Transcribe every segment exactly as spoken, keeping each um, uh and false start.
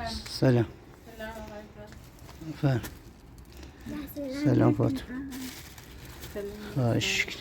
سلام. فاطمه. سلام فاطمه. سلام. خواهش. خواهش.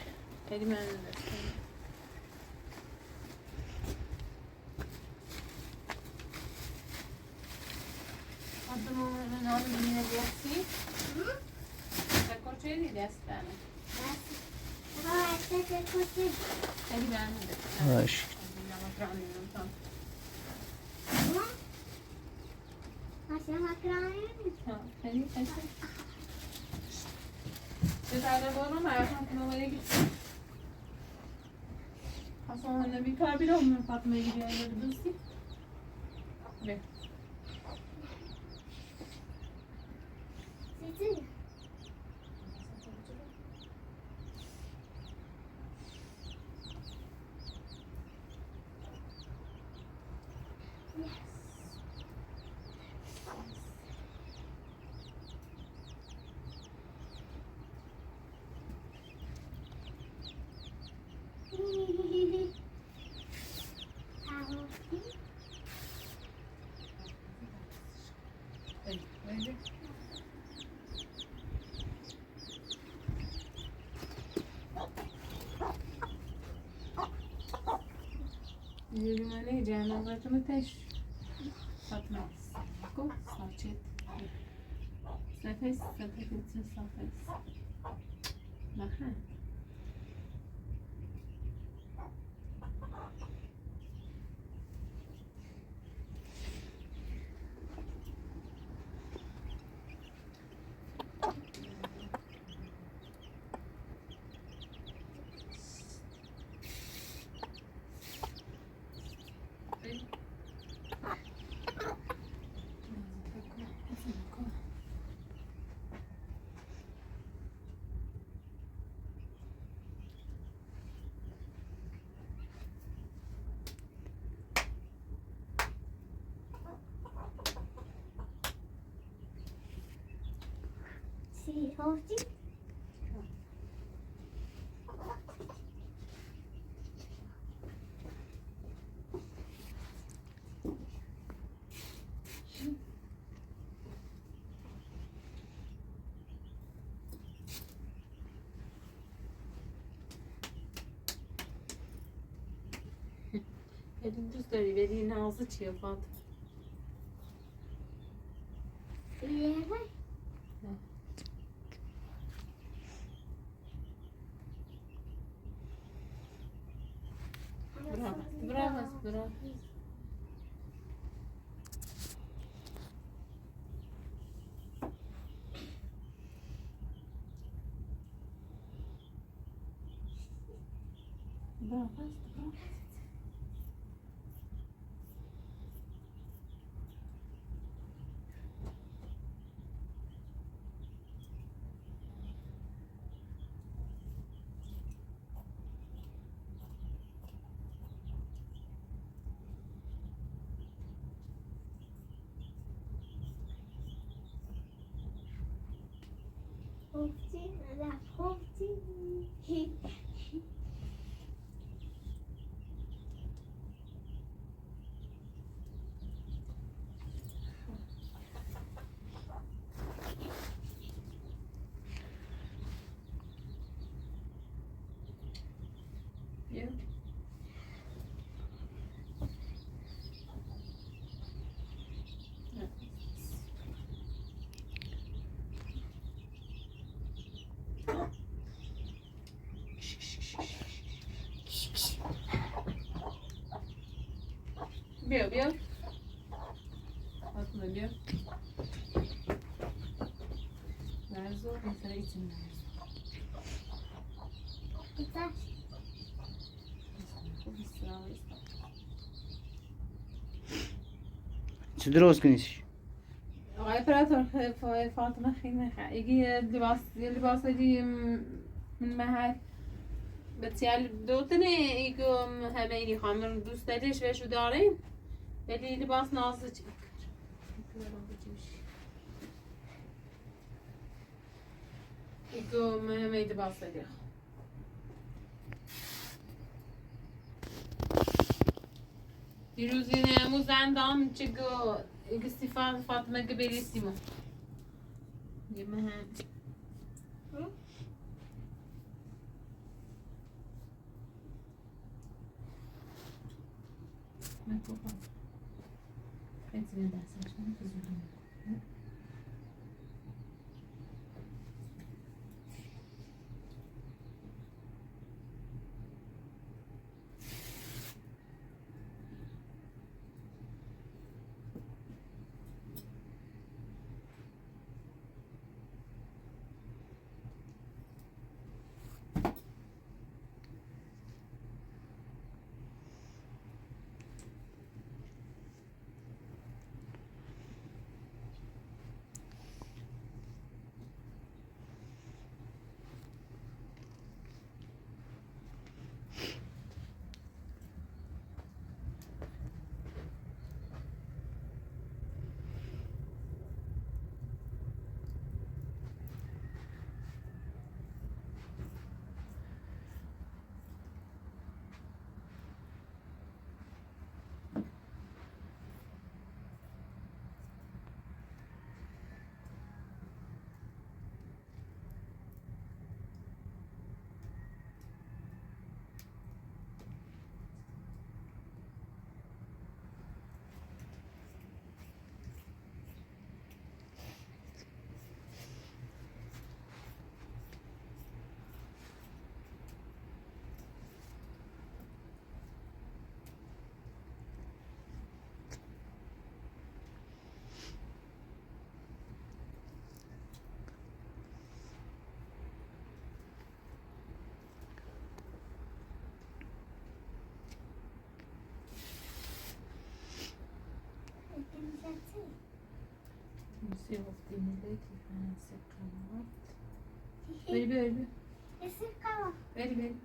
Yürümeli canavarımı teş. Satmaz. Ko, saçet. Sefes, sefes, sefes. Aha. Elin duz deri, veli nazı çiye Fatma. Bravo, bravo, bravo. Bravo, bravo. Biyar, biyar. Fatma, biyar. Lezze, insan için lezze. Çı dros kınis. Ay, operator, F-, F-, Fatma xine xa. İgi, e, libas, libas edi, m-, min mehar. Bes ya, do tene, igo, m-, heme idi xamir duz deriş ve şu dare. Veli libas nazı çekir. İgo, m-, heme libas edi. Diroz ine mo zanden dam çigo, igi sifa Fatma ge beli sima. Yeme ha. Veri, veri, veri. Veri, veri.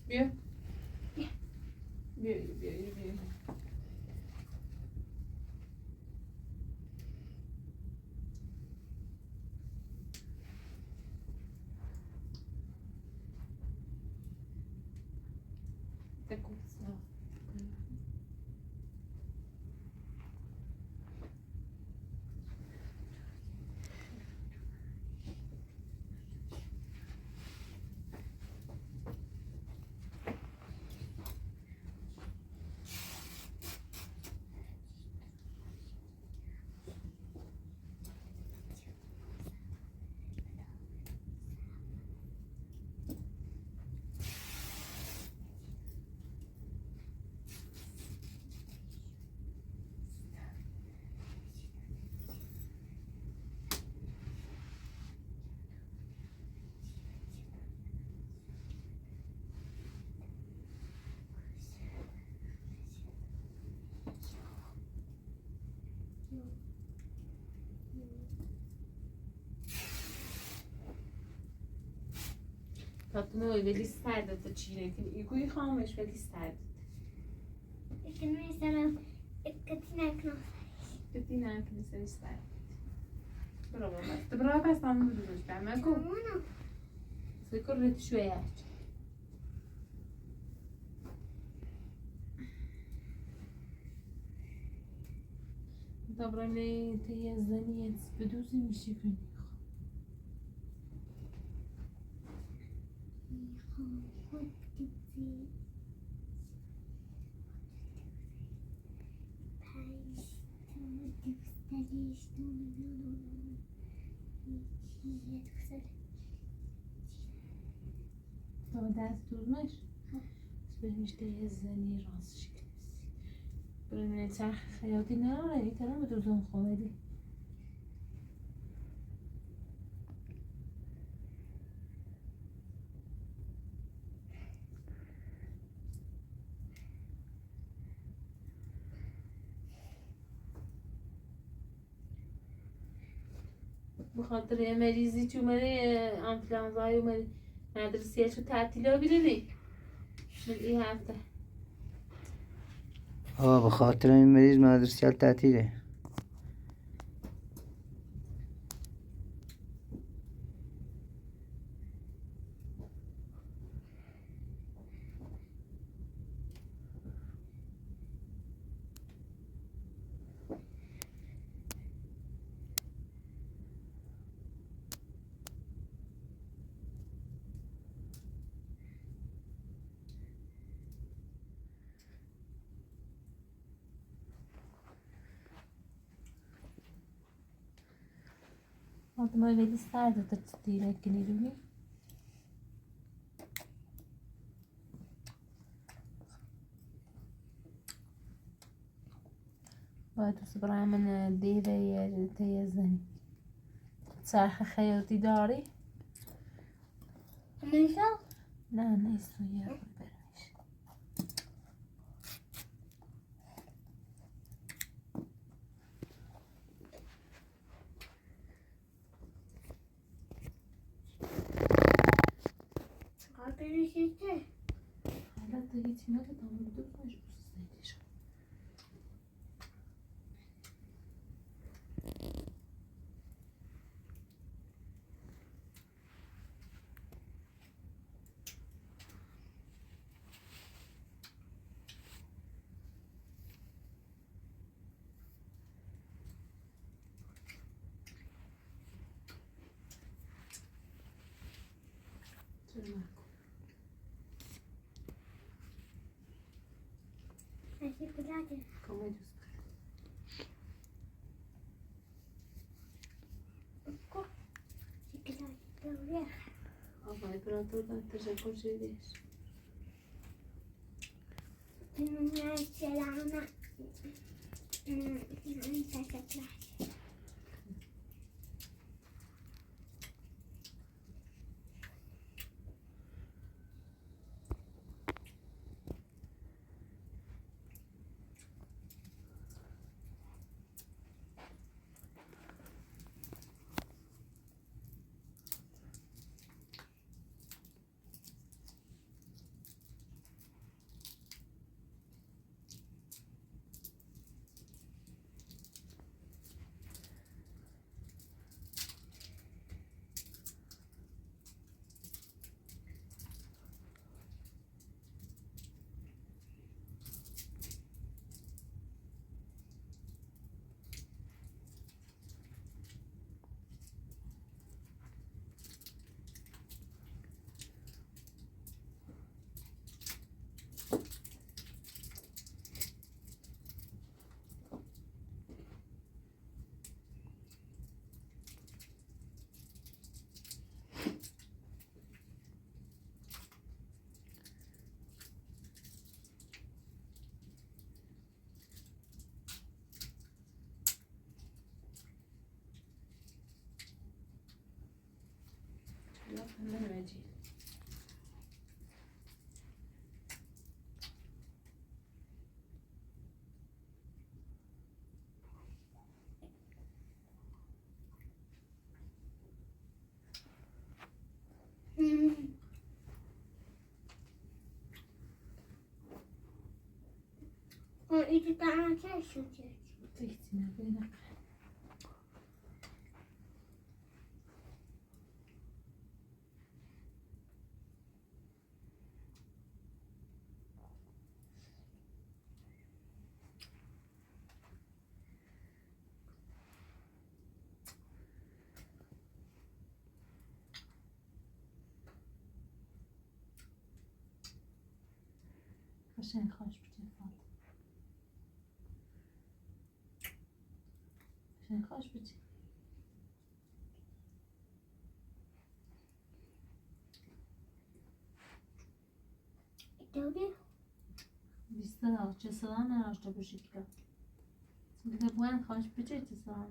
Bie. Bie, bie, bie. Tatlı öyle isterdi, tatlı çiğnekin. İlk uyuyamış öyle isterdi. Ekmeği sana, ekmeği sana. Ekmeği sana isterdi. Bravo, basta. Bravo, basta, anladım ben. Meko. Tamam. Sekor ret şuya. Dobra, ne te jezdaniec, beduzim šikrinih. Tamam, ders durmuş. Sürmüşte yazıni razı şekilde. Bunun için hayatı ne var? Bir tane mi durdun kolaydı? Bıxatırı merizi çumeri, e, influenza yumeri. Medreseye şu tətile bilini. Bil i hafta. Aa, bıxatırı meriz medreseye tətile. Altıma veli sardı da tutuyla gelirim. Bato sıbıramın deve yer teyazın. Sarxı xeyoti dari. Neyse. Na, neyse ya. Hala da gitmedi, tamam, dur, mecbur sizdeydi. Qashań xaş biçe Fatım. Qashań xaş biçe. Dovri. Vista da, çesalan araşta bu şekilde. Çünki de bu en xaş biçe çesalan.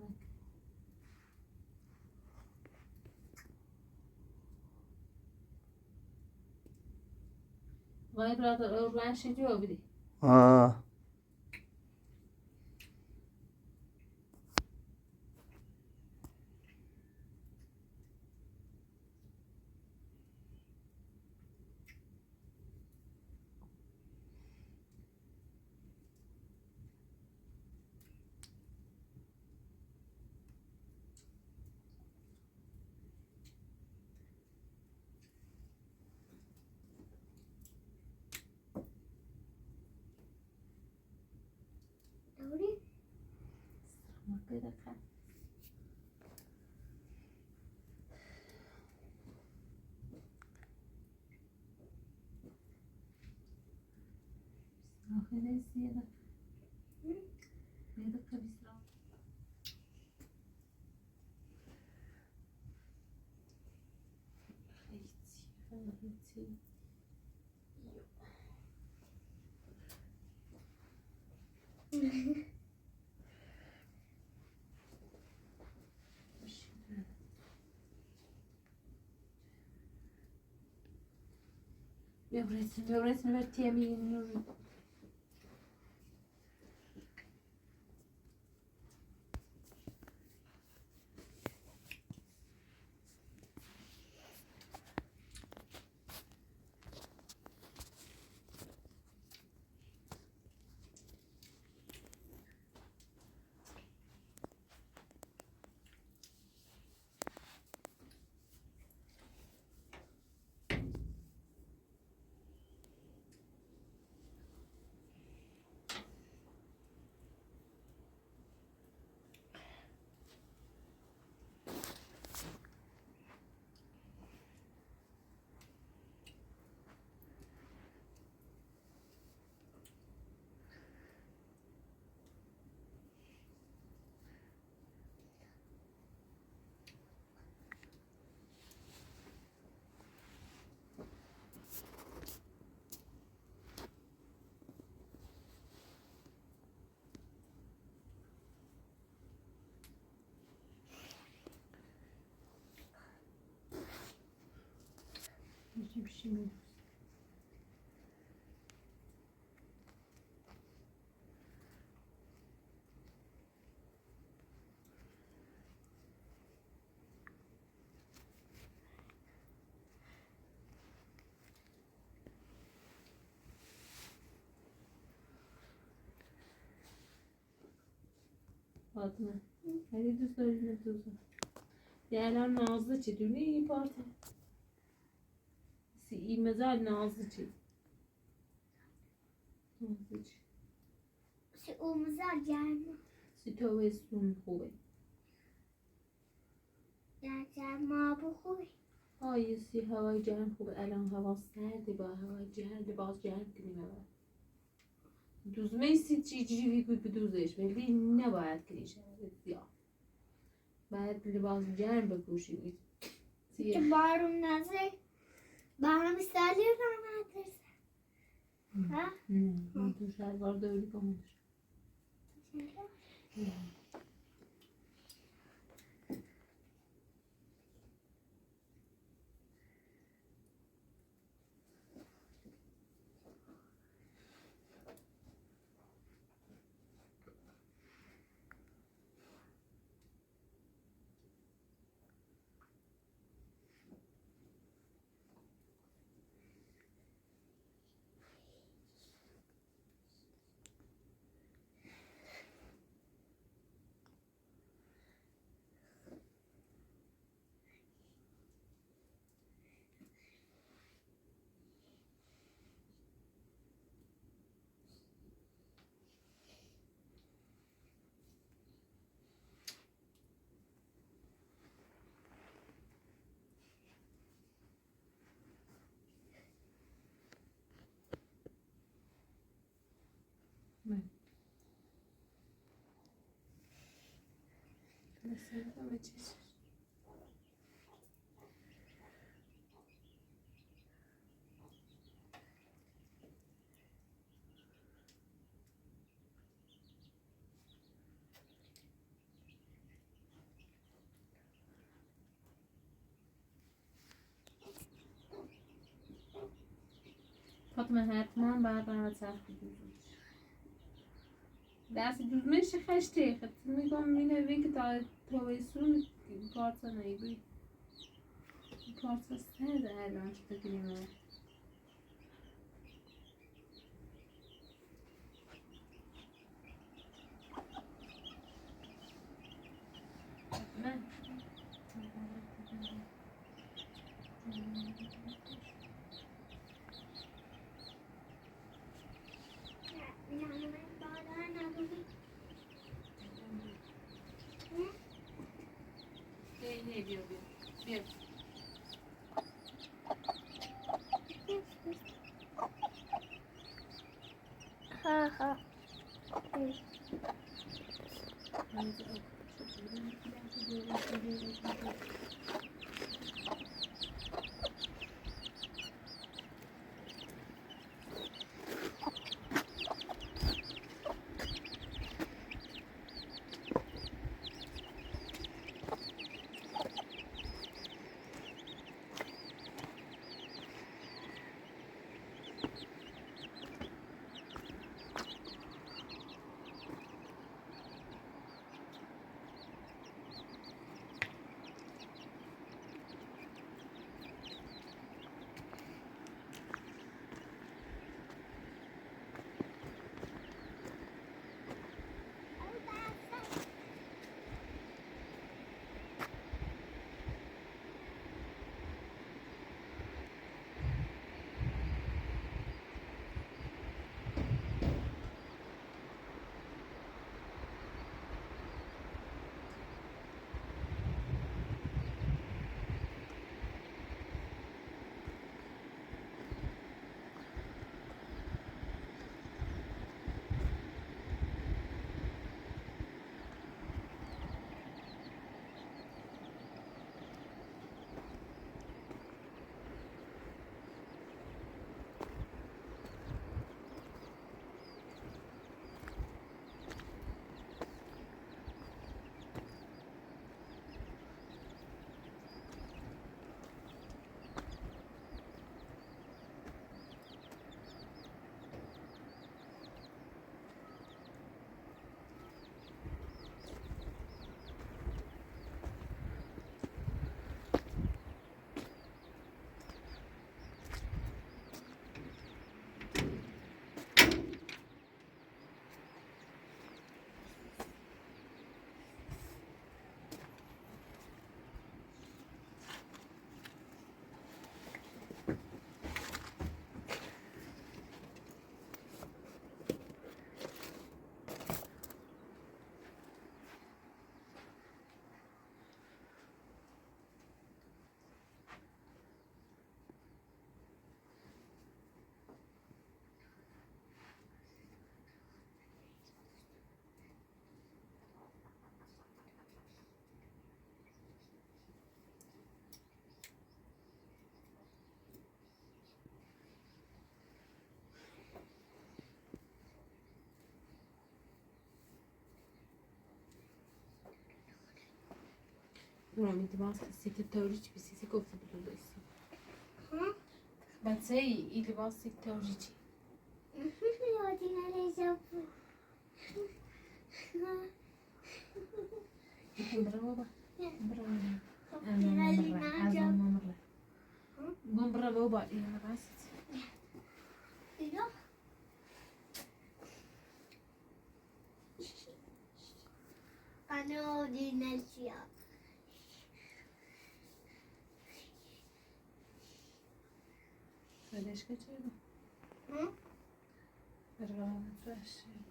Vay, brother, öğrenci diyor biri. Aa. Dovri. Öğretsin, öğretsin, öğretsin. Fatma. Hadi düz söyle, düz. Yalan nazlı çi, dünya parti. Si imza nazlı çi. Nazlı çi. Si umza gelme. Si tavsiyon xo be. Ya gelme bu xo be. Ay, si hava gelme xo be. Elan hava serde, ba hava geldi, ba geldi, ne var? Duzme si çi, çi, çi, çi, çi, duzme, veli ne var ki işe, ya. Baid libas germ bepuşi. Ki baharım nazı? Baharım isterler anlatırsa. Ha? Hı. Hı. Duşar var da öyle kalmış. Hı. Bem. Começando a mexer. Fatma, həyatımın barına çaxdı. Dəsi düzmə işi xəştə, xəştə mi qom minə veki ta tolesum parça neybi. Parça sənə də ələn çıqdı qılimə. Ha, ha. Não, muito bom, se te tauri, tipo, se se gosta do doce. Hã? Mas aí, ele vai se tauri. Ordinary shampoo. Bıra baba. Bıra baba. Bıra baba. Bıra baba. Ano, Dinesia. Sadece que te digo. Hum? Perdão, não tô achando.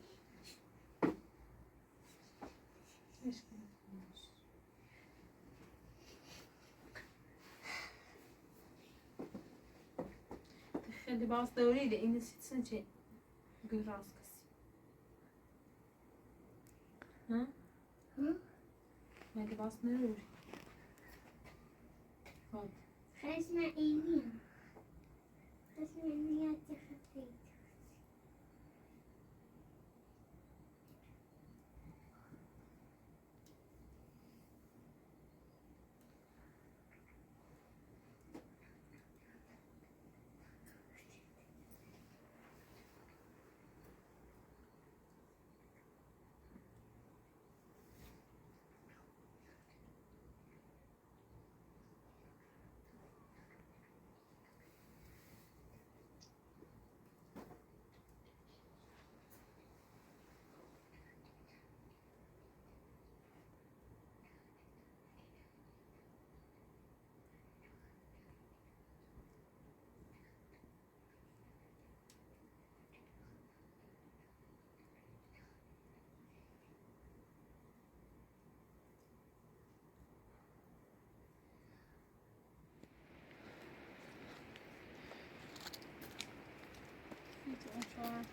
Acho que não. Tăxăli bazı da öyle de, indi sitsin ce. Gör az kası. Hm? Hm? Met was nu? Wat? Ga eens naar Elia. Ga eens naar Elia tegen Peter.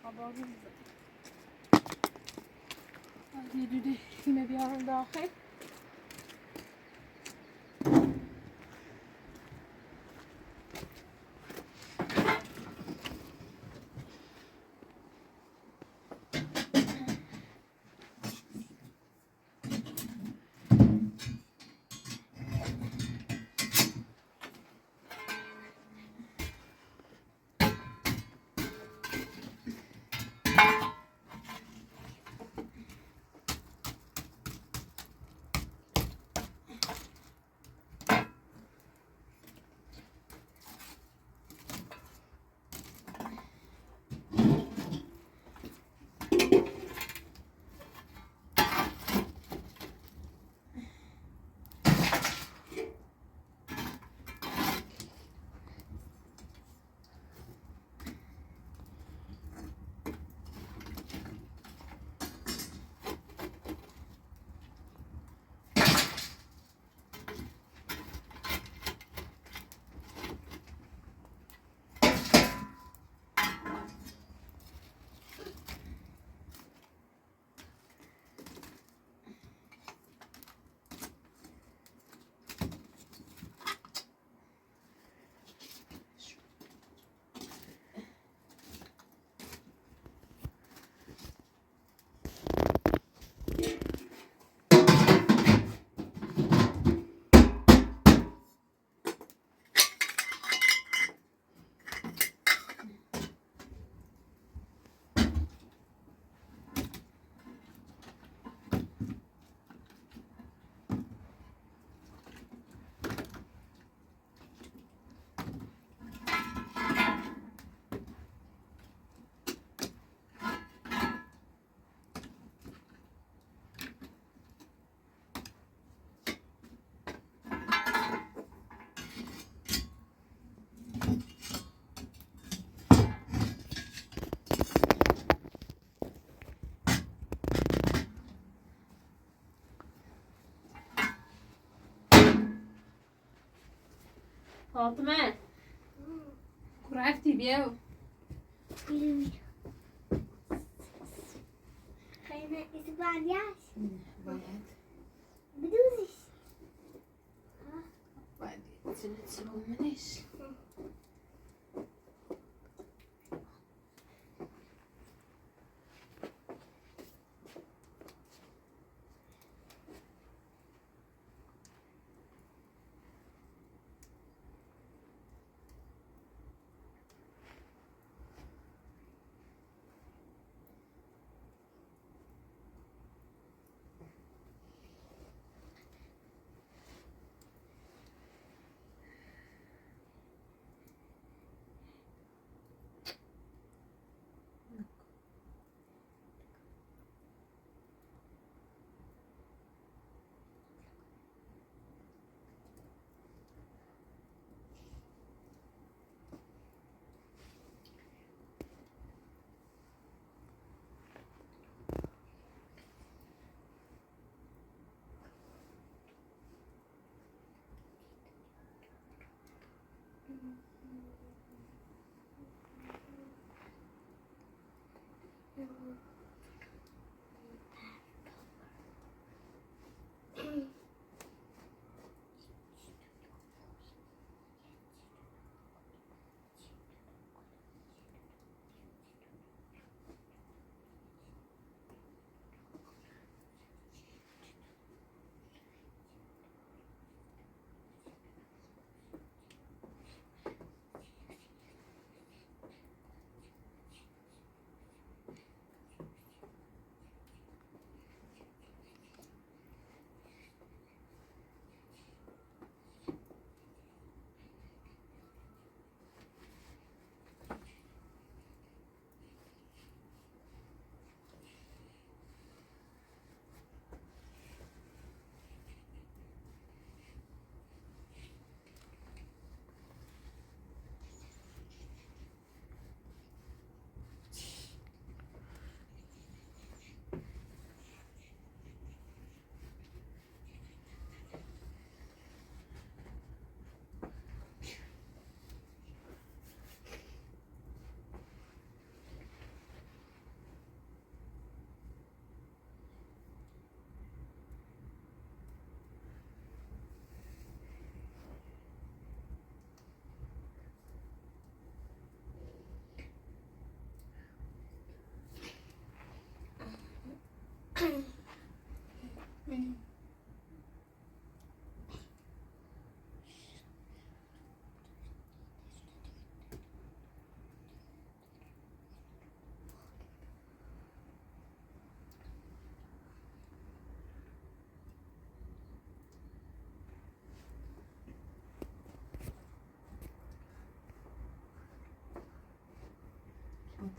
Hadi, hadi, hadi. Yine bir yanın daha. Fatime. Kurafti biyo. Kayna isi banyak. Banyak. Beduzis. Banyak. Sini sini manis.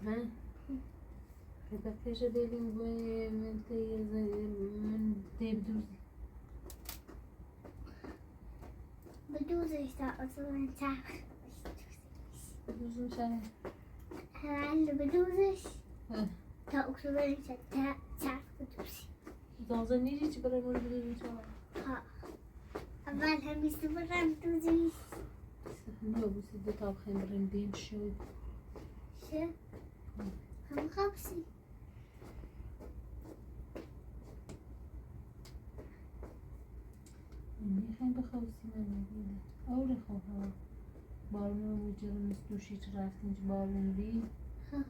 Hã? Kata fecha dele, mente, mente, Beduzes ta oso ben çak. Beduzes ta. Herhalde beduzes. Hı. Ta oso ben çak, ta, çak beduzes. Zanzan ni hiç bırakmıyor beduzes ta. Ha. Ama hem işte bırak beduzes. Yok, bu sizde tavuk hem bırak değil şey. Şey. Hı. Hem kapısı. Ni hã bexausina ne bile. Aure xo ha. Balon mujara mısto shi çıraftinci balon bi. Hã.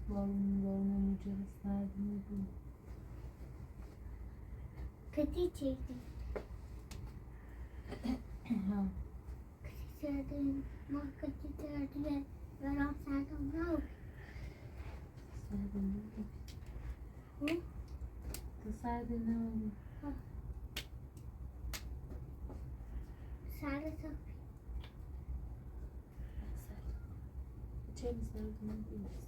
Balon, balon mujara snadin bi. Kati çekti. Ha. Kati çekti. Ma kati çekti. Balon snadin bi. Snadin bi. Hı? Tu sabe não. Sabe só. Sabe. James não, não conhece.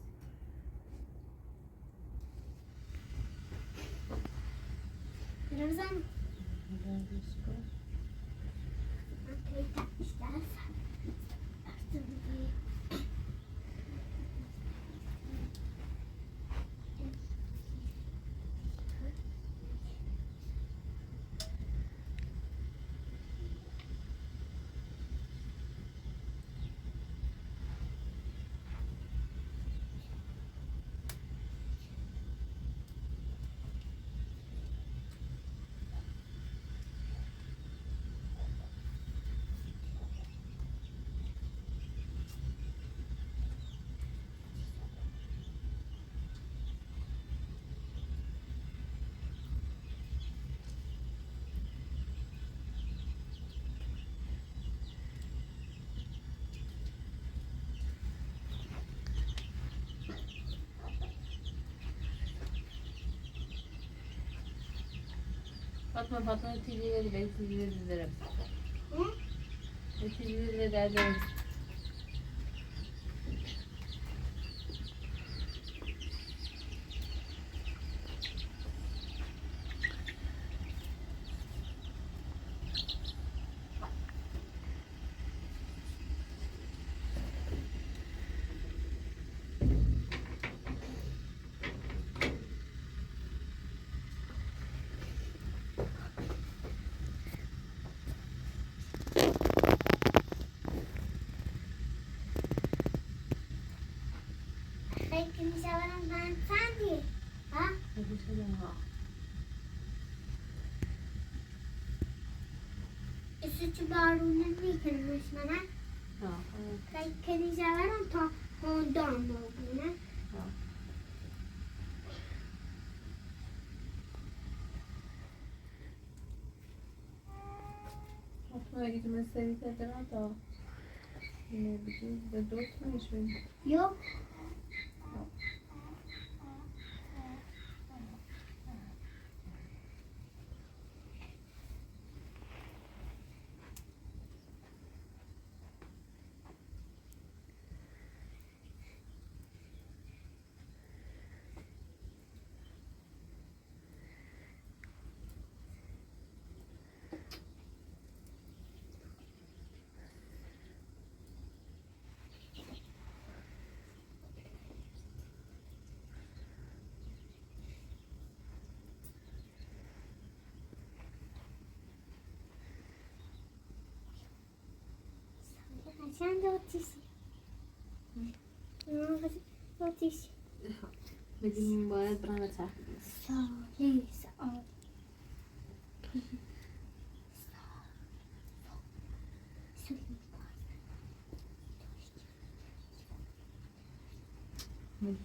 Ramazan. Ramazan. Acredita, está. Fatma, Fatma, T V'leri, ben T V'leri düzerim. Hı? Ben T V'leri düzerim. Ay, kini sabaran ban sandi. Ha? Bagus sudah, ha. Isu cuba runen ni kini mana? Ha. Kai kini sabaran to hondon mana? Ha. Fatma, gitmeseydi de rahat ol. Yine bir de dört mü şimdi? Yok. Sen de otuz. Hı? Hı, otuz. Bugün bu arada bana da çağırdınız. Sağ ol, sağ ol. Sağ ol. Sağ ol.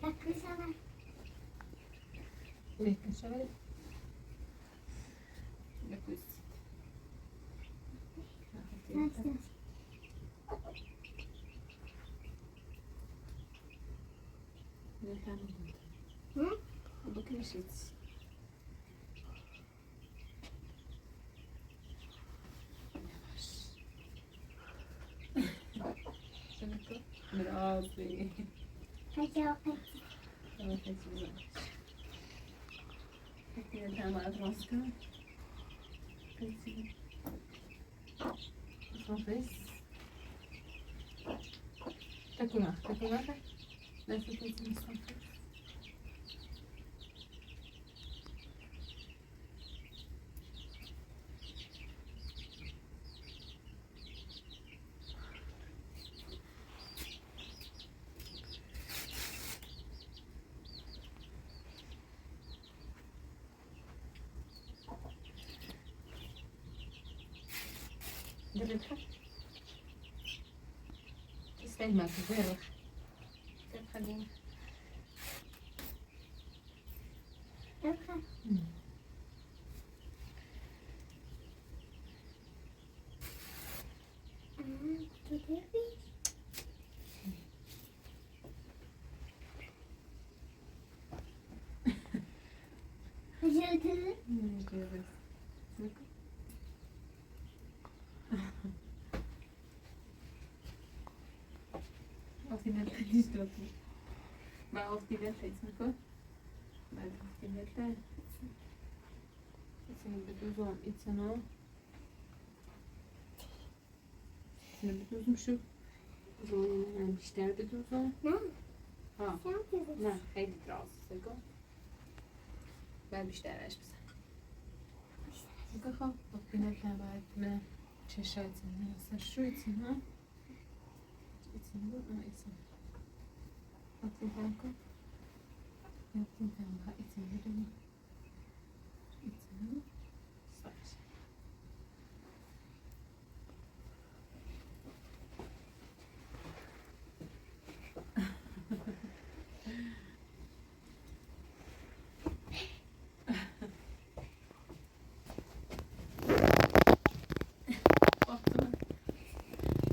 Akışa var. Bekle, şöyle. Bekle. Hı? Bakın işte. Yavaş. Biraz. Hadi o kadar. Tamam, peki, güzel. Peki, tamam, Oscar. Peki. Son vez. Takula, takula, tá? Dessa vez, son vez. Dırıkha. Dırıkha. Auf die Nette, nicht dort. Mal auf die Nette, ist mir gut. Mal auf die Nette. Ist mir gut, so, it's a no. Seni bir düzmüşüm. O zaman yine ben bir şeyler bir düzüm. Hı? Ha. Sen kızım. Ne? Haydi biraz. Seko. Ben bir şeyler aç bize. Seko, bak, bir ne kadar ne? Çeşe için, ne? Mesela şu için, ha? İçin bu, ha, için. Bak, bir dakika. Yaptım ben daha içini. İçini. Saç.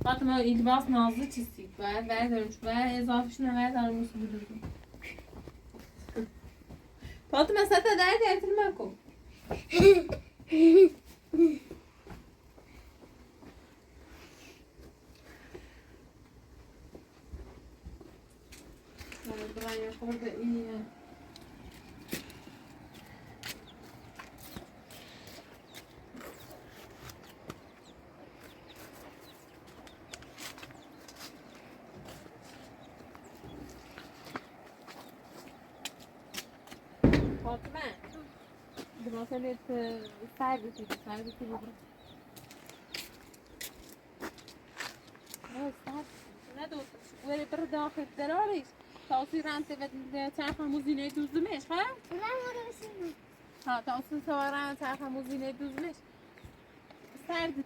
Fatma, ilk bas nazlı çizik var, ver dönüş var, etrafına ver dönüş. Fatma, sen de nerede, erteleme ko. Fatma. Demek seni sahibi, sahibi. Saat ne de, böyle bir daha hep derariz. Tavsiye rante ve çarka muzine düzlümeş, ha? Ulan orası mı? Ha, tavsiye sonra çarka muzine düzlümeş. Serdi.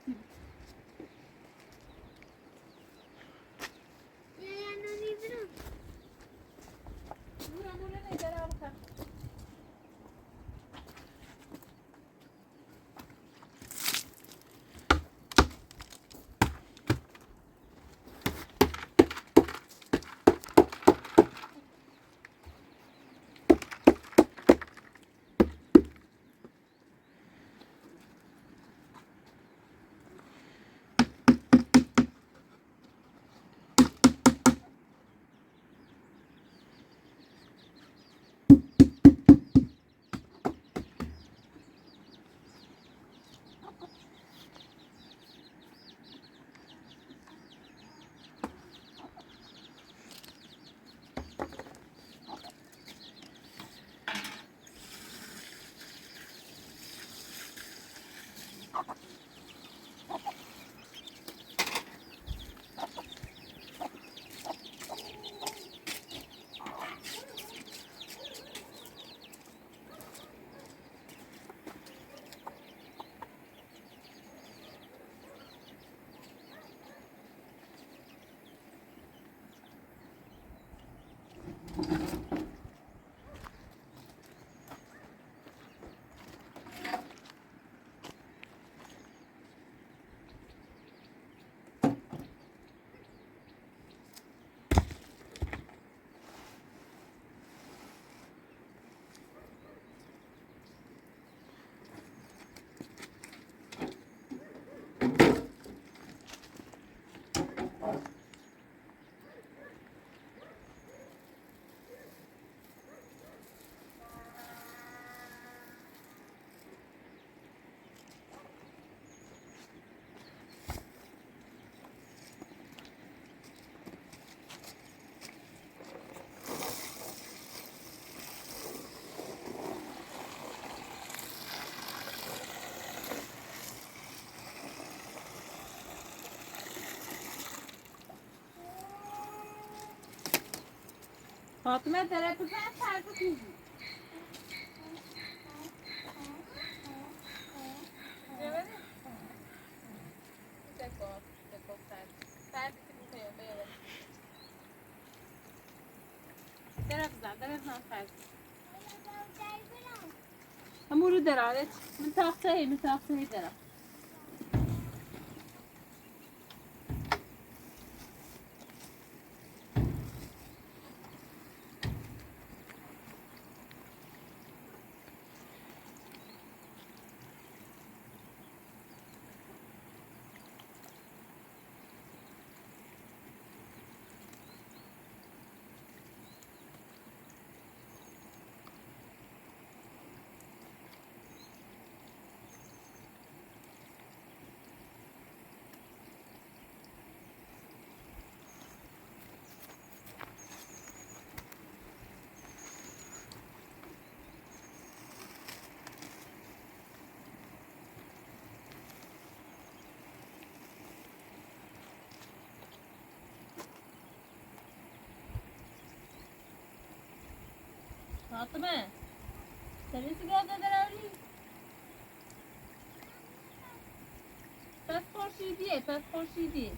Fatma, dere bıza, sardı kızım. Dere bıza, dere bıza, sardı. Hamuru dere, evet. Mıntaqsa, mıntaqsa dere. Fatma, sen nesi gövde dere ori? Pes xorşidi, pes xorşidi.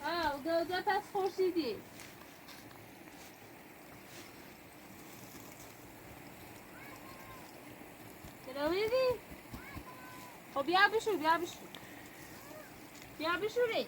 Aa, o gövde pes xorşidi. Dere ori? O, bia bişu, bia bişu. Bia bişu re.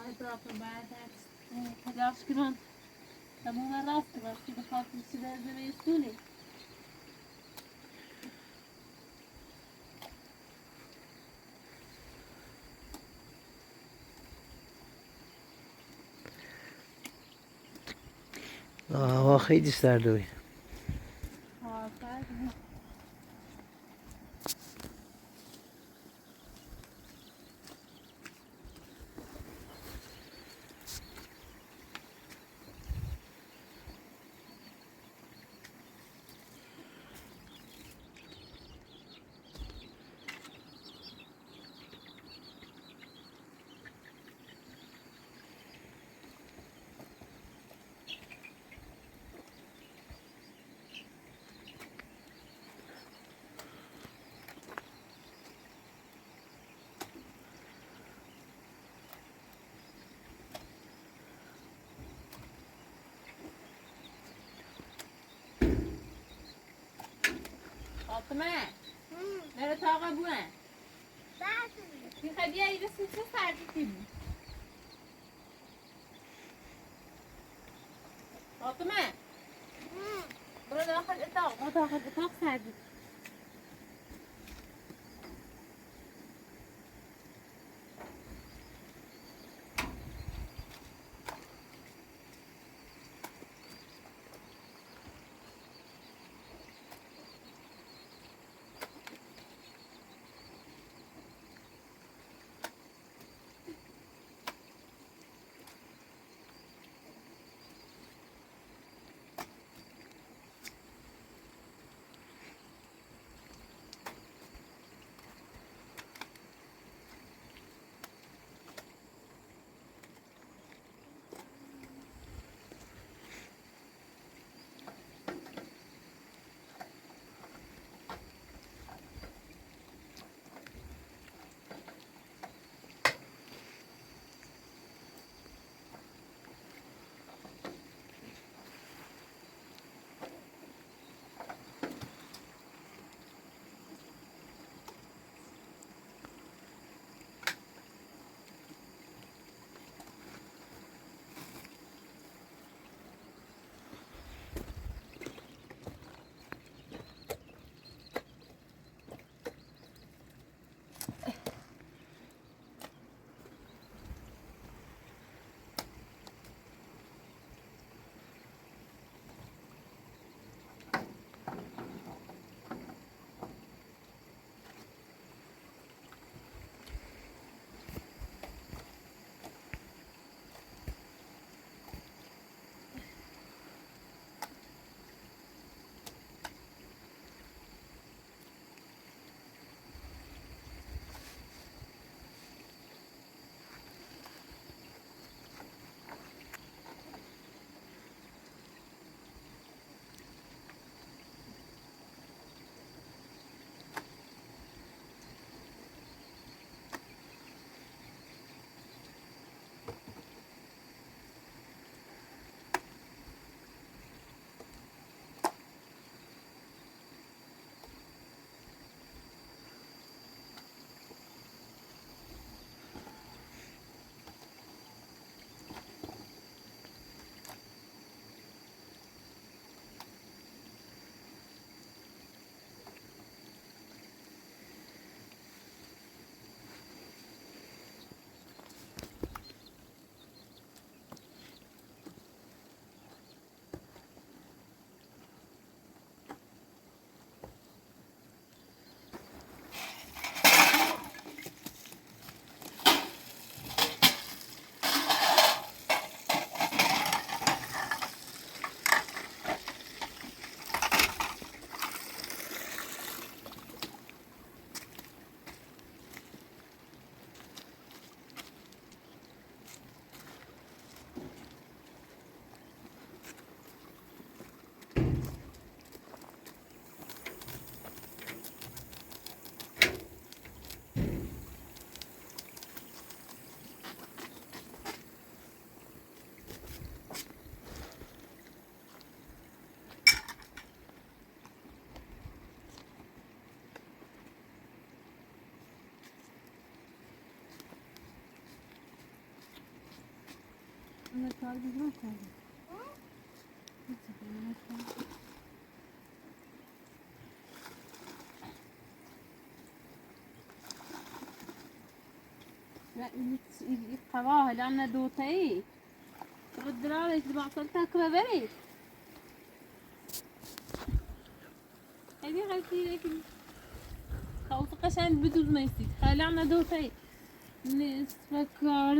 Ay, bırak, bırak. Hadi aşkım. Tamam, ben rastım. Aşkım, kalkıp size izlemeyi istiyorum. Aa, bak, hiç isterdi o. Fatma. Hı. Nere tağa bu, ha? Bak. Bir hediye ile sıçra sardı kim? Fatma. Hı. Burada hadi tağa, burada hadi tağa sardı. Ve i-, i-, i-, kava hele anne dootei. Tırı dırar, işte, bak, sen takıra veri. Hadi, hadi, hadi. Kaldı kaşan bir düzme istik. Hele anne dootei. Ne ispekar.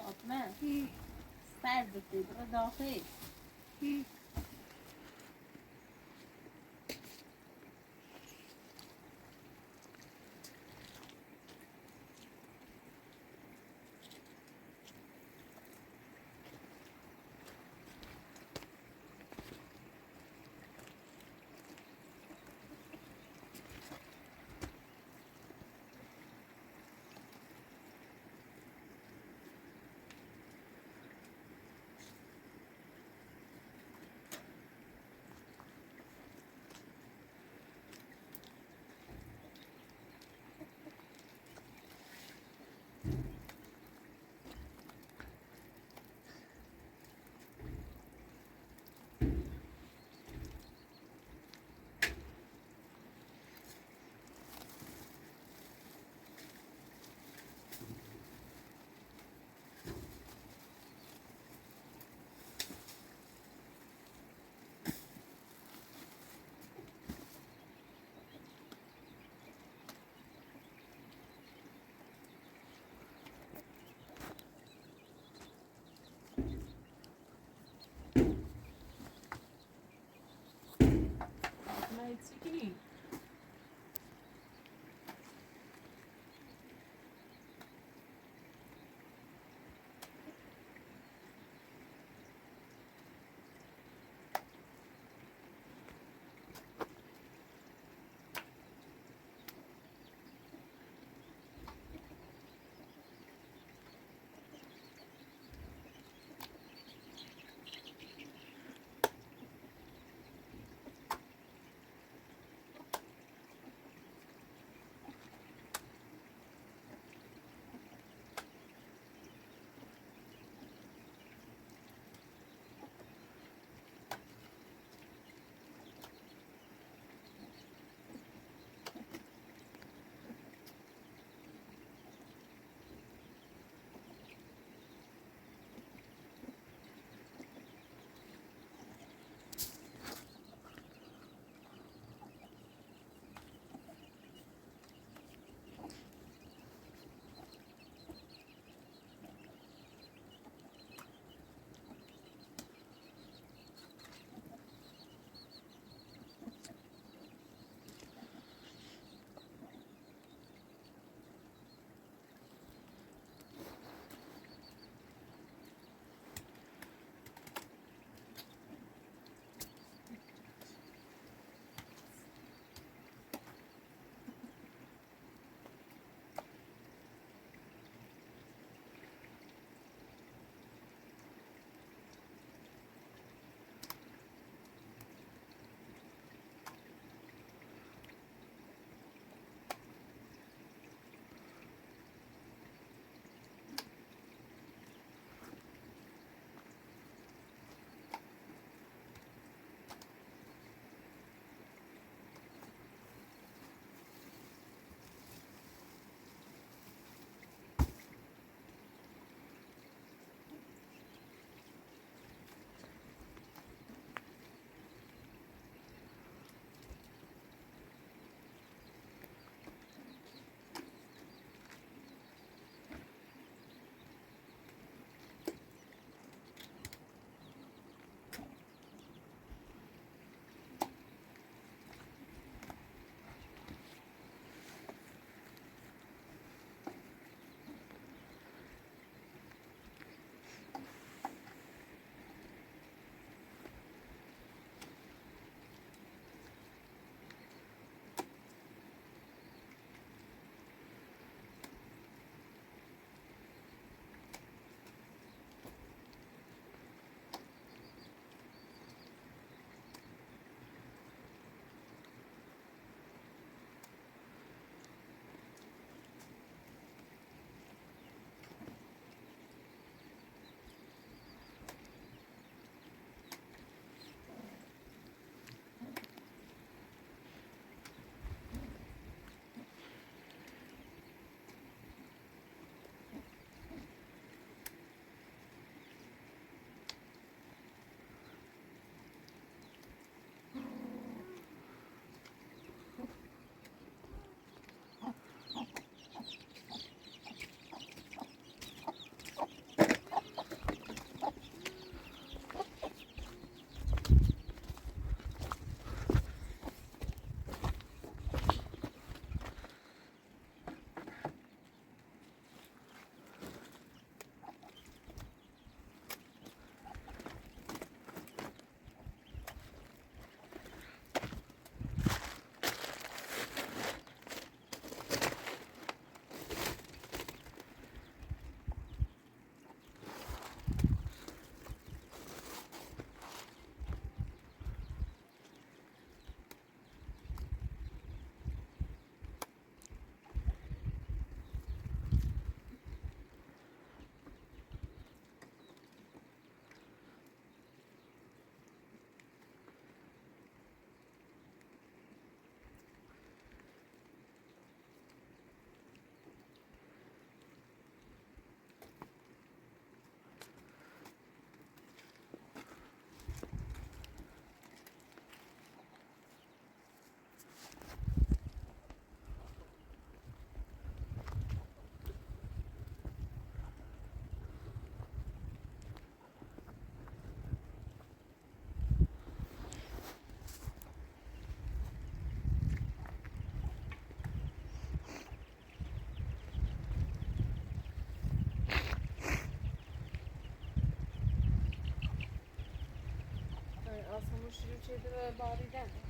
Fatma. Hı. Sar bitti, bura daxil. Hı. Cedro bari dan.